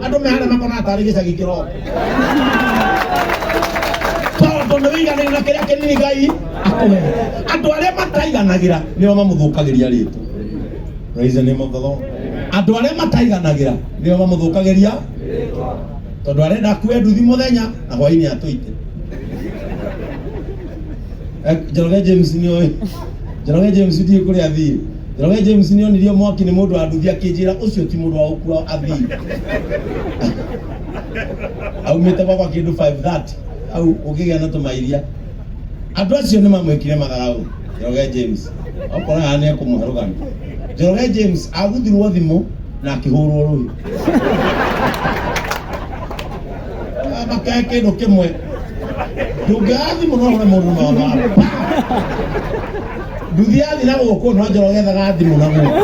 Andũ me harĩa makonaga tarĩ gĩcagi kĩroko. Tondũ nĩ wĩiganĩire na kĩrĩa kĩnini Ngai akũhete. Andũ arĩa mataiganagĩra nĩo mamũthũkagĩria rĩtwa. Praise the name of the Lord. Andũ arĩa mataiganagĩra nĩo mamũthũkagĩria tondũ arenda akue nduthi mũthenya na hwainĩ atũite. Njoroge James nĩoĩ. Njoroge James ndiũĩ kũrĩa athiĩ. Njoroge James nĩonirio mwaki nĩ mũndũ wa nduthi akĩnjĩra ũcio ti mũndũ wa gũkua athiĩ. Aumĩte gwakwa kĩndũ 5:30 hau ũkĩgĩa na tũmairia. Andũ acio nĩ mamwĩkire matharaũ Njoroge James. Okorwo haha nĩ ekũmũhe rũgano. Njoroge James aguthirwo thimũ na akĩhũrwo rũĩ. Makae kĩndũ kĩmwe. Ndũngĩoya thimũ no ũhũre mũndũ na ũthamba. Nduthi yathi na gũkũ no Njoroge ethaga thimũ na gũkũ.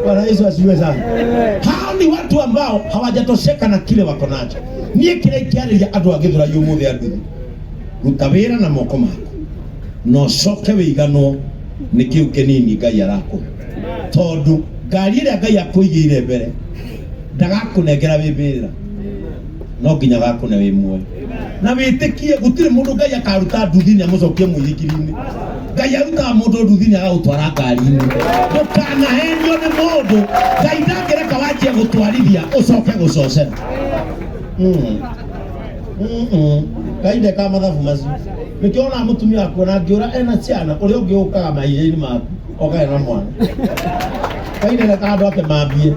Bwana Yesu asifiwe sana. Hao ni watu ambao hawajatosheka na kile wako nacho. Niĩ kĩrĩa ingĩarĩria andũ a Gĩthũrai ũmũthĩ a nduthi, ruta wĩra na moko maku na ũcoke wĩiganwo nĩ kĩu kĩnini Ngai arakũhe, tondũ ngari ĩrĩa Ngai akũigĩire mbere ndagakũnengera wĩ mbĩrĩra, no nginya agakũne wĩ muoyo. Na wĩtĩkie gũtirĩ mũndũ Ngai akaruta nduthi-inĩ amũcokie mũithikiri-inĩ. Ngai arutaga mũndũ nduthi-inĩ agagũtwara ngari-inĩ. Ndũkanahenio nĩ mũndũ. Ngai ndangĩreka wanjie gũtwarithia ũcoke gũcocera. Ngai ndekaga mathabu macio. Nĩkĩo wonaga mũtumia waku ona angĩũra ena ciana, ũrĩa ũngĩ ũkaga mahiga-inĩ maku okae na mwana. Ngai ndarekaga andũ ake mambie.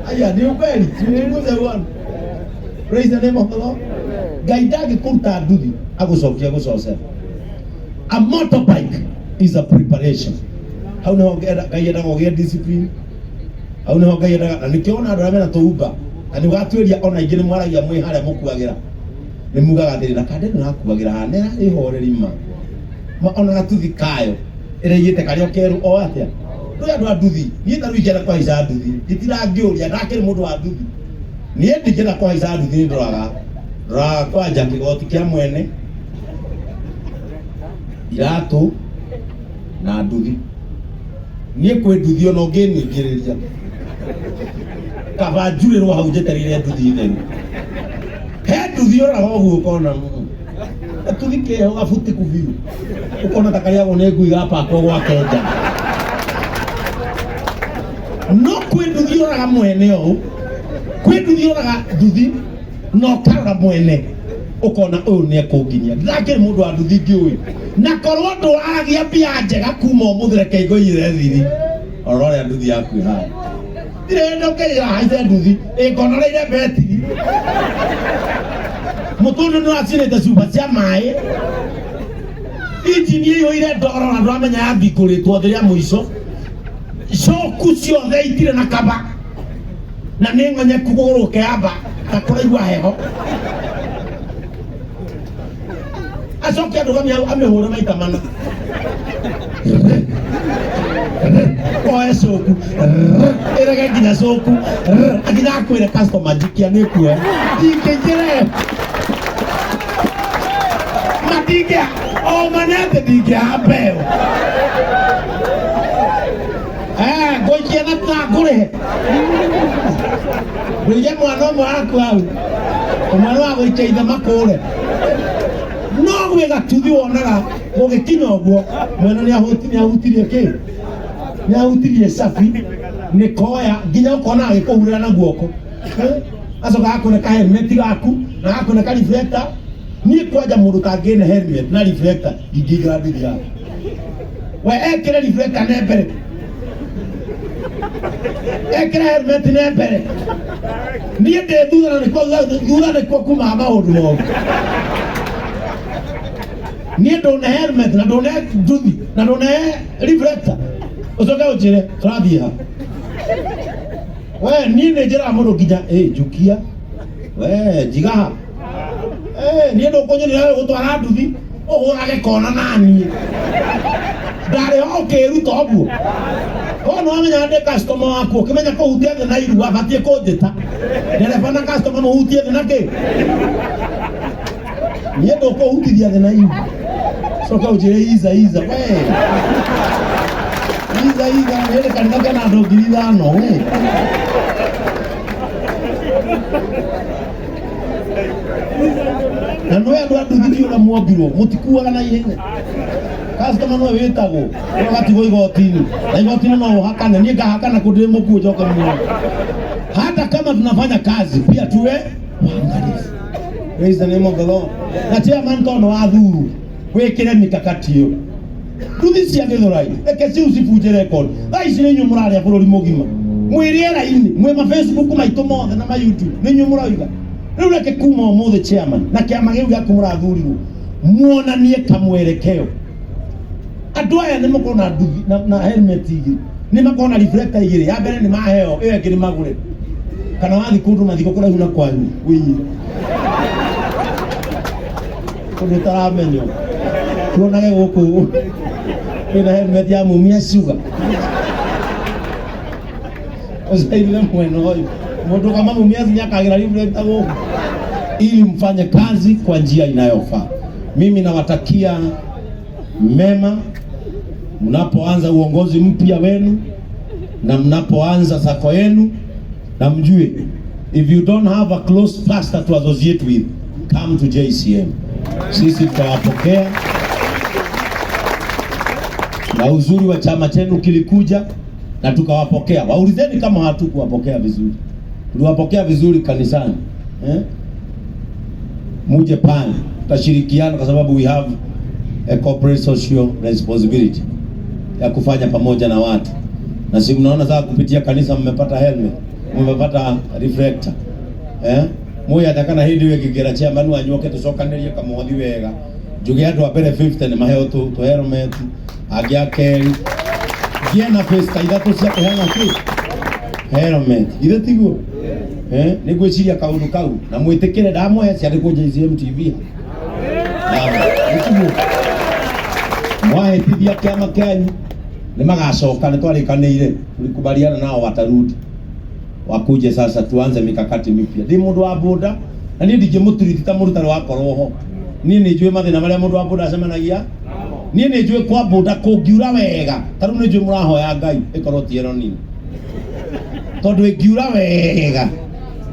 Aya, ni ukweli, siuchunguze uone. Praise the name of the Lord. Ngai ndangĩkũruta nduthi agũcokia gũcocera. A motorbike is a preparation. Hau niho Ngai endaga ũgĩe discipline. Hau niho Ngai endaga, na nĩkĩo ona andũ arĩa mena tũumba na nĩ ũgatuĩria ona ingĩ nĩ mwaragia mwĩ harĩa mũkuagĩra, nĩ mugaga atĩrĩ, na kande nĩrakuagĩra haha nĩ ĩrarĩ ma ma ona gatuthi kayo ĩraigĩte karĩa o kerũ o atĩa. Ndũĩ andũ a nduthi, niĩ ta rĩu ingĩenda kũhaica nduthi nditirangĩũria ndakĩrĩ mũndũ wa nduthi. Niĩ ndingĩenda kũhaica nduthi, nĩ ndoraga ndoraga kwanja kĩgoti kĩa mwene, iratũ na nduthi. Niĩ kwĩ nduthi ona ũngĩningĩrĩria kaba njurĩrwo hau njetereire nduthi theru. He nduthi ũroraga ũguo ũkona gatuthi keho gabutĩku biũ, ũkona ta karĩagwo nĩ ngui gapakwo gwake nja. No kwĩ nduthi ũroraga mwene ũũ, kwĩ nduthi ũroraga nduthi na ũkarora mwene ũkona ũyũ nĩ ekũnginyia. Ndakĩrĩ mũndũ wa nduthi ngĩũĩ, na korwo ndũragia mbia njega kuma ũmũthĩ, reke ngũiyĩre thiri. Rora ũrĩa nduthi yaku ĩhana. Ndirĩ hĩndĩ ũkĩrĩra haice nduthi ĩngonoreire betiri. Mũtũndũ nĩ wacinĩte cuba cia maĩ, injini ĩiyũire ndoro na ndũramenya yambingũrĩtwo thĩ rĩa mũico. Coku ciothe itirĩ na kaba na nĩ ng'onyeku kũgũrũ gũkĩamba ta kũraigua heho. Acoke andũgamie hau amĩhũre maita mana, oe coku ĩrege nginya coku nginya akwĩre customer njikia nĩ kuoya ndingĩingĩre matingĩa o manete ndingĩhamba ĩyo. Ngũikia na ta ngũrĩhe ngũige mwana ũmwe waku hau, ũmwe nĩ wa gũikia ithe makũre. No gwĩ gatuthi wonaga gũgĩkinya ũguo mwene nĩ ahutirie kĩ, nĩ ahutirie cabi nĩ koya nginya ũkona agĩkũhurĩra na guoko. Acoka agakũne ka helmet gaku na agakũne ka reflector. Niĩ kwanja mũndũ tangĩne helmet na reflector ndingĩingĩra nduthi yake. We ekĩre reflector ne mbere, ekĩre helmet ne mbere, niĩ ndĩ thutha, na nĩkuo thutha nĩkuo kumaga maũndũ moru. Niĩ ndũne helmet na ndũne nduthi na ndũne reflector, ũcoke ũnjĩre tũrathiĩ ha? We niĩ nĩ njĩraga mũndũ nginya ĩ njukia we njiga ha. Niĩ ndũkũnyonera gũtwara nduthi ũhũrage kona naniĩ ndarĩ ho ũkĩruta ũguo. Korwo nĩ wamenya ndĩ customer waku, ũkĩmenya kũhutia thĩ na irua batiĩ kũnjĩta ndereba na customer mũhutie thĩ na kĩ. Niĩ ndũkũhutithia thĩ na irua. Coka ũnjĩre iza iza we. Iza iza hĩndĩ kanitha kena andũ 5,000 we. Na nĩ andũ a nduthi ũrĩa muombirwo mũtikuaga na ihenya. Customer no wĩtagwo ũgatigwo igoti-inĩ na igoti-inĩ no ũhakane, niĩ ngahakana kũ ndĩ mũkuũ njoke muoyo. Hata kama tunafanya kazi pia tuwe waangalifu. Praise the name of the Lord. Na chairman tono wathuru wĩkĩre mikakati ĩyo nduthi cia Gĩthũrai reke ciu cibunje record. Thaa ici nĩ inyuĩ mũrarĩa bũrũri mũgima, mwĩ rĩera-inĩ, mwĩ ma Facebook maitũ mothe na ma YouTube, nĩ inyuĩ mũroiga. Rĩu reke kuma ũmũthĩ chairman na kĩama gĩu gĩaku mũrathurirwo muonanie kamwerekeo. Andũ aya nĩ makorwo na nduthi na helmet igĩrĩ, nĩ makorwo na reflector igĩrĩ, ya mbere nĩ maheo, ĩyo ĩngĩ nĩ magũre. Kana wathiĩ kũndũ mathiko kũraihu na kwanyu wĩiye kũndũ ũtaramenywo, tuonage gũkũ wĩna helmet ya mumia sugar ũcainire mwena ũyũ mũndũ kama mumia nĩ akagĩra reflector gũkũ, ili mfanye kazi kwa njia inayofaa. Mimi nawatakia mema mnapoanza uongozi mpya wenu na mnapoanza SACCO yenu, na mjue if you don't have a close pastor to associate with, come to JCM. Sisi tutawapokea, na uzuri wa chama chenu kilikuja na tukawapokea. Waulizeni kama hatukuwapokea vizuri, tuliwapokea vizuri kanisani, eh? Muje pale tutashirikiana, kwa sababu we have a corporate social responsibility ya kufanya pamoja na watu, na si mnaona sasa kupitia kanisa mmepata helmet, mmepata reflector, eh? Muya atakana hindi wĩkĩngĩra chairman wanyu oke tũcokanĩrie kamũhothi wega, njuge andũ a mbere 50 nĩ maheo tũ helmet, angĩ a kerĩ ngĩe na face ta ithatũ cia kũheana kĩ helmet, ithe tiguo, eh? Nĩ ngwĩciria kaũndũ kau na mwĩtĩkĩre ndamũhe ciandĩkwo JCM TV. Nĩtiguo mwahĩtithia kĩama kĩanyu nĩ magacoka, nĩ twarĩkanĩire, tulikubaliana nao watarudi wakuje. Sasa tuanze mikakati mipya. Ndi mũndũ wa boda na niĩ ndingĩmũturiti ta mũrutani wakorwo ho. Niĩ nĩ njũĩ mathĩna marĩa mũndũ wa boda acemanagia. Niĩ nĩ njũĩ kwa boda kũngiura wega, ta rĩu nĩ njũĩ mũrahoya Ngai ĩkorwo ti ĩro nini, tondũ ĩngiura wega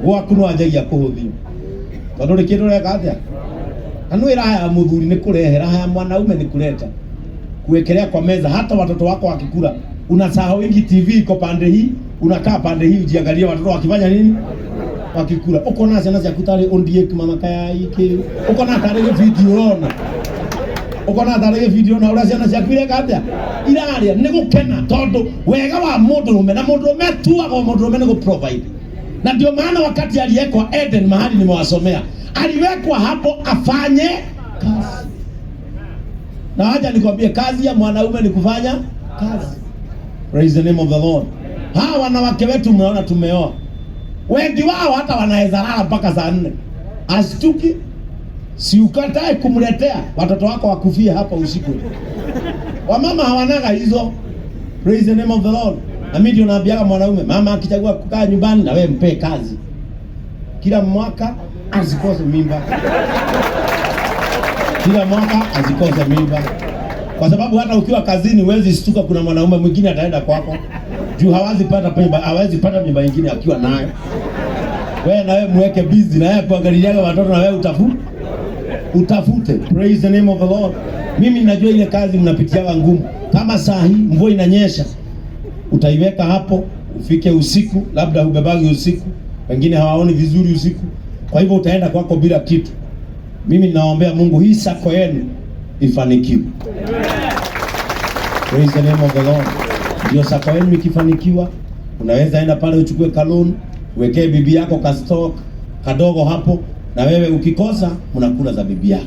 gwaku no anjagia kũhũthio, tondũ rĩ kĩndũ ũreka atĩa na nĩ raha ya mũthuri nĩ kũrehe, raha ya mwanaume ni kuleta kuwekelea kwa meza. Hata watoto wako wakikula unasahau ingi TV iko pande hii, unakaa pande hii ujiangalie watoto wakifanya nini wakikula. Ukona ciana ciaku tarĩ ondiek mama kayai kĩ ukona tarĩ video ũrona, ukona tarĩ video na ũrĩa ciana ciaku ireka atĩa irarĩa nĩ gũkena, tondũ wega wa mũndũrũme na mũndũrũme atuagwo mũndũrũme nĩ gũ provide. Na ndio maana wakati aliwekwa Eden, mahali nimewasomea, aliwekwa hapo afanye kazi. Na wacha nikwambie, kazi ya mwanaume ni kufanya kazi. Praise the name of the Lord. Hawa wanawake wetu mnaona tumeoa, wengi wao hata wanaweza lala mpaka saa 4, ashtuki. Si ukatae kumletea watoto wako wakufie hapa usiku. Wamama hawanaga hizo. Praise the name of the Lord. Na mimi ndio naambiaga mwanaume, mama akichagua kukaa nyumbani, na wewe mpe kazi. Kila mwaka asikose mimba. Kila mwaka asikose mimba. Kwa sababu hata ukiwa kazini huwezi shtuka kuna mwanaume mwingine ataenda kwako. Juu hawezi pata mimba nyingine akiwa nayo. Wewe na wewe muweke busy na yeye kuangaliaga watoto na wewe utafute. Praise the name of the Lord. Mimi najua ile kazi mnapitiaga ngumu. Kama saa hii mvua inanyesha, utaiweka hapo ufike usiku, labda hubebagi usiku, wengine hawaoni vizuri usiku. Kwa hivyo utaenda kwako bila kitu. Mimi ninaombea Mungu hii SACCO yenu ifanikiwe. Praise the name of the Lord. Ndio SACCO yenu ikifanikiwa, unaweza enda pale uchukue ka loan, uwekee bibi yako ka stock kadogo hapo, na wewe ukikosa mnakula za bibi yako.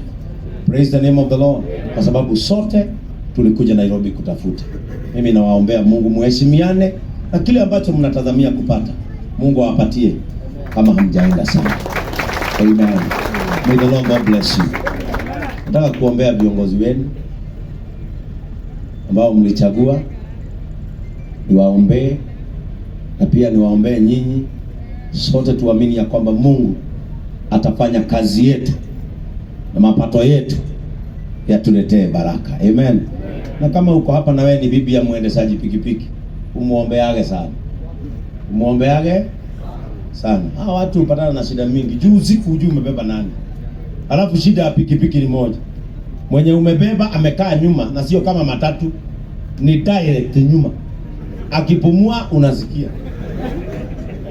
Praise the name of the Lord. Kwa sababu sote tulikuja Nairobi kutafuta. Mimi nawaombea Mungu muheshimiane na kile ambacho mnatazamia kupata, Mungu awapatie kama hamjaenda sana. Amen. May the Lord God bless you. Nataka kuombea viongozi wenu ambao mlichagua, niwaombee na pia niwaombee nyinyi. Sote tuamini ya kwamba Mungu atafanya kazi yetu na mapato yetu yatuletee baraka. Amen. Na kama uko hapa na wewe ni bibi ya mwendeshaji pikipiki, umuombeage sana, umuombeage sana. Hawa watu hupatana na shida mingi juu usiku hujui umebeba nani. Alafu shida ya pikipiki ni moja, mwenye umebeba amekaa nyuma, na sio kama matatu, ni direct nyuma, akipumua unasikia.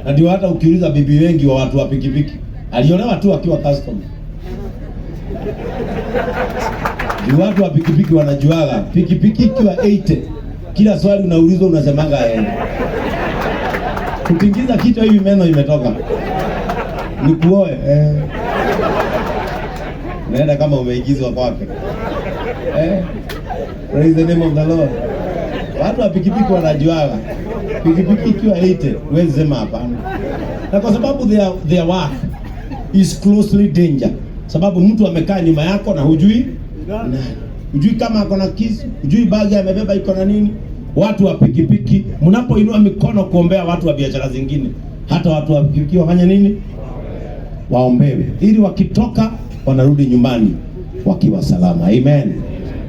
Na ndio hata ukiuliza bibi wengi wa watu wa pikipiki, aliolewa tu akiwa customer. Juu watu wa pikipiki wanajuaga pikipiki ikiwa 80, kila swali unaulizwa unasemanga eh. Kutingiza kichwa hivi meno imetoka. Nikuoe eh. Unaenda kama umeigizwa kwake. Eh. Praise the name of the Lord. Watu wa pikipiki wanajuaga pikipiki ikiwa 80, huwezi sema hapana. Na kwa sababu their work is closely danger, sababu mtu amekaa nyuma yako na hujui nani, hujui kama ako na kisu, hujui bagi amebeba iko na nini. Watu wa pikipiki, mnapoinua mikono kuombea watu wa biashara zingine, hata watu wa pikipiki wafanye nini? Waombewe, ili wakitoka wanarudi nyumbani wakiwa salama. Amen.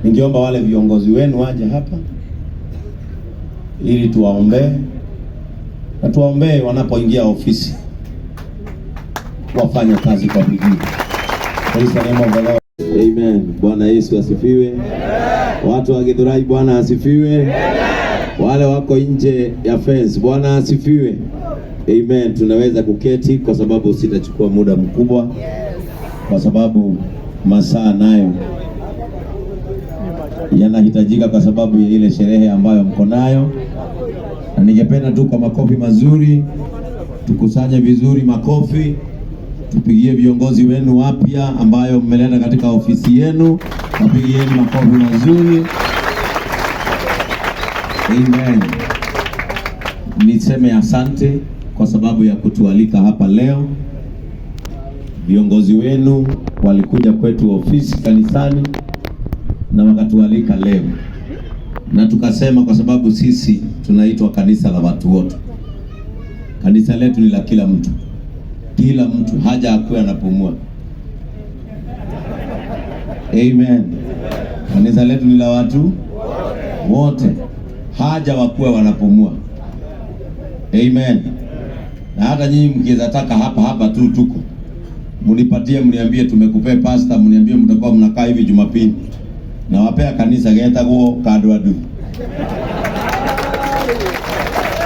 Ningeomba wale viongozi wenu waje hapa ili tuwaombee na tuwaombee wanapoingia ofisi wafanye kazi kwa bidii. Praise the name of the Lord. Amen. Bwana Yesu asifiwe. Watu wa Githurai, Bwana asifiwe. Wale wako nje ya fence, Bwana asifiwe. Amen. Tunaweza kuketi kwa sababu sitachukua muda mkubwa, kwa sababu masaa nayo yanahitajika kwa sababu ya ile sherehe ambayo mko nayo, na ningependa tu kwa makofi mazuri tukusanye vizuri makofi, tupigie viongozi wenu wapya ambayo mmeleta katika ofisi yenu, wapigieni makofi mazuri. Amen. Niseme asante kwa sababu ya kutualika hapa leo. Viongozi wenu walikuja kwetu ofisi kanisani na wakatualika leo, na tukasema kwa sababu sisi tunaitwa kanisa la watu wote, kanisa letu ni la kila mtu, kila mtu haja akuwe anapumua. Amen. Kanisa letu ni la watu wote, haja wakuwe wanapumua. Amen. Na hata nyinyi mkiweza taka hapa hapa tu tuko, munipatie, mniambie tumekupea pastor, mniambie mtakuwa mnakaa hivi Jumapili, na wapea kanisa getagwo Kandwandu.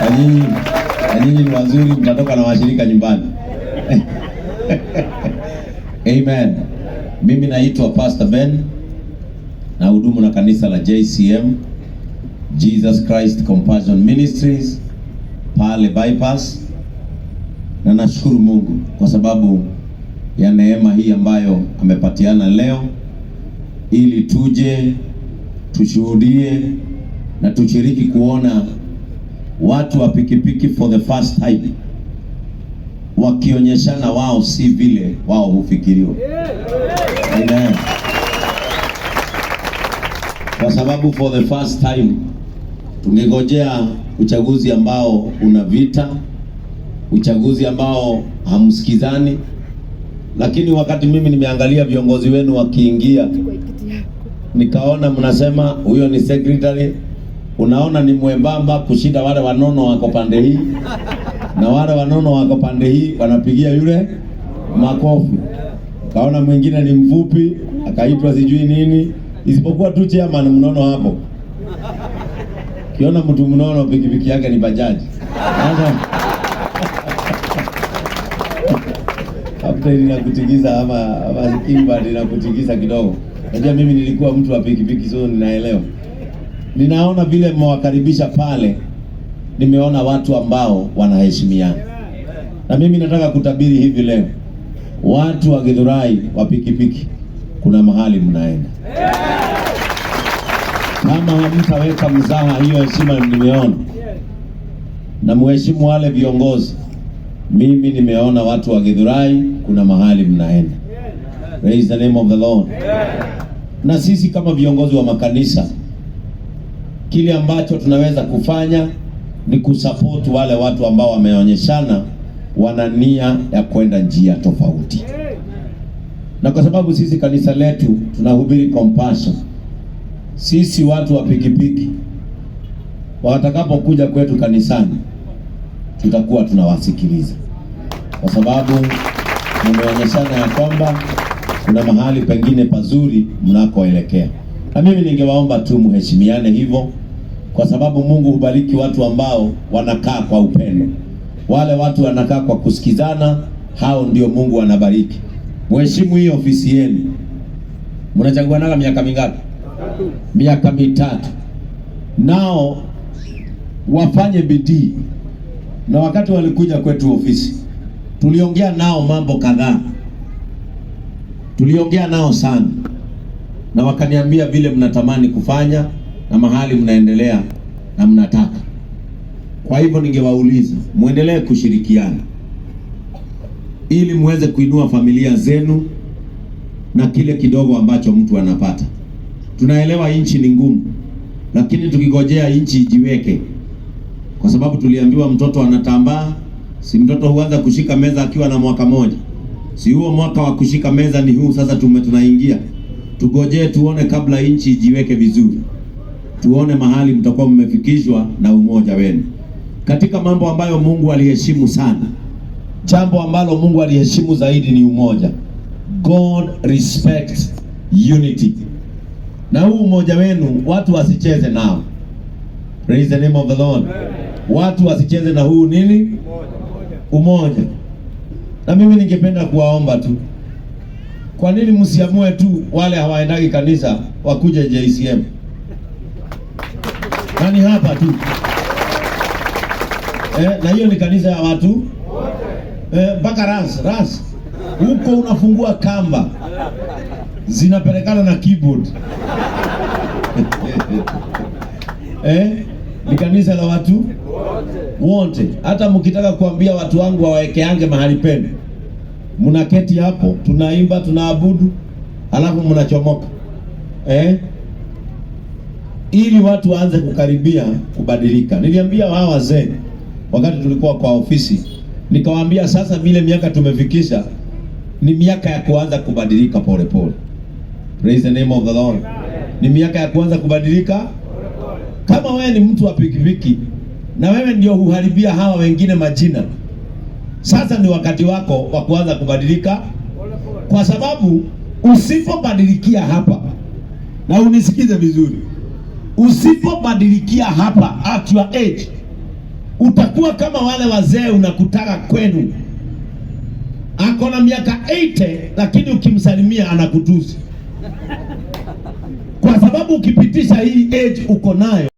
Na nyinyi ni wazuri, mtatoka na washirika nyumbani. Amen. Mimi naitwa Pastor Ben na hudumu na kanisa la JCM, Jesus Christ Compassion Ministries, pale Bypass, na nashukuru Mungu kwa sababu ya neema hii ambayo amepatiana leo ili tuje tushuhudie na tushiriki kuona watu wa pikipiki for the first time wakionyeshana wao si vile wao hufikiriwa. Amen. Kwa sababu for the first time tungengojea uchaguzi ambao una vita, uchaguzi ambao hamsikizani, lakini wakati mimi nimeangalia viongozi wenu wakiingia, nikaona mnasema huyo ni secretary, unaona ni mwembamba kushinda wale wanono wako pande hii na wale wanono wako pande hii wanapigia yule makofi. Kaona mwingine ni mfupi akaitwa sijui nini, isipokuwa tu chairman mnono hapo. Kiona mtu mnono pikipiki yake ni bajaji. Sasa Captain inakutingiza ama Kimbad inakutingiza kidogo. Najua mimi nilikuwa mtu wa pikipiki, so ninaelewa. Ninaona vile mmewakaribisha pale, nimeona watu ambao wanaheshimiana, na mimi nataka kutabiri hivi leo, watu wa Githurai wa pikipiki, kuna mahali mnaenda. Kama hamtaweka mzaha, hiyo heshima nimeona, na muheshimu wale viongozi. Mimi nimeona watu wa Githurai, kuna mahali mnaenda. Praise the name of the Lord. Na sisi kama viongozi wa makanisa, kile ambacho tunaweza kufanya ni kusupport wale watu ambao wameonyeshana wana nia ya kwenda njia tofauti. Na kwa sababu sisi kanisa letu tunahubiri compassion, sisi watu wa pikipiki watakapokuja kwetu kanisani tutakuwa tunawasikiliza, kwa sababu mumeonyeshana ya kwamba kuna mahali pengine pazuri mnakoelekea. Na mimi ningewaomba tu mheshimiane hivyo, kwa sababu Mungu hubariki watu ambao wanakaa kwa upendo. Wale watu wanakaa kwa kusikizana, hao ndio Mungu anabariki. Mheshimu hii ofisi yenu. Mnachaguanaga miaka mingapi? Miaka 3. Nao wafanye bidii. Na wakati walikuja kwetu ofisi, tuliongea nao mambo kadhaa, tuliongea nao sana, na wakaniambia vile mnatamani kufanya na mahali mnaendelea na mnataka. Kwa hivyo ningewauliza muendelee kushirikiana ili muweze kuinua familia zenu na kile kidogo ambacho mtu anapata. Tunaelewa nchi ni ngumu, lakini tukigojea nchi ijiweke, kwa sababu tuliambiwa mtoto anatambaa, si mtoto huanza kushika meza akiwa na mwaka moja. Si huo mwaka wa kushika meza ni huu sasa tunaingia. Tugojee tuone kabla nchi ijiweke vizuri, tuone mahali mtakuwa mmefikishwa na umoja wenu katika mambo ambayo Mungu aliheshimu sana. Jambo ambalo Mungu aliheshimu zaidi ni umoja. God respects unity. Na huu umoja wenu watu wasicheze nao. Praise the name of the Lord. Watu wasicheze na huu nini? Umoja. Na mimi ningependa kuwaomba tu, kwa nini msiamue tu wale hawaendagi kanisa wakuje JCM? Na ni hapa tu na hiyo ni kanisa ya watu mpaka ras ras huko, unafungua kamba zinapelekana na keyboard ni kanisa la watu wote. Hata mkitaka kuambia watu wangu wawekeange mahali penu, mnaketi hapo, tunaimba tunaabudu, alafu mnachomoka ili watu waanze kukaribia kubadilika. Niliambia hawa wazee wakati tulikuwa kwa ofisi, nikawaambia sasa, vile miaka tumefikisha ni miaka ya kuanza kubadilika polepole. Praise the name of the Lord. Ni miaka ya kuanza kubadilika. Kama wewe ni mtu wa pikipiki na wewe ndio huharibia hawa wengine majina, sasa ni wakati wako wa kuanza kubadilika, kwa sababu usipobadilikia hapa, na unisikize vizuri, usipobadilikia hapa at your age, utakuwa kama wale wazee unakutaka kwenu, ako na miaka 80 lakini ukimsalimia anakutusi, kwa sababu ukipitisha hii age uko nayo.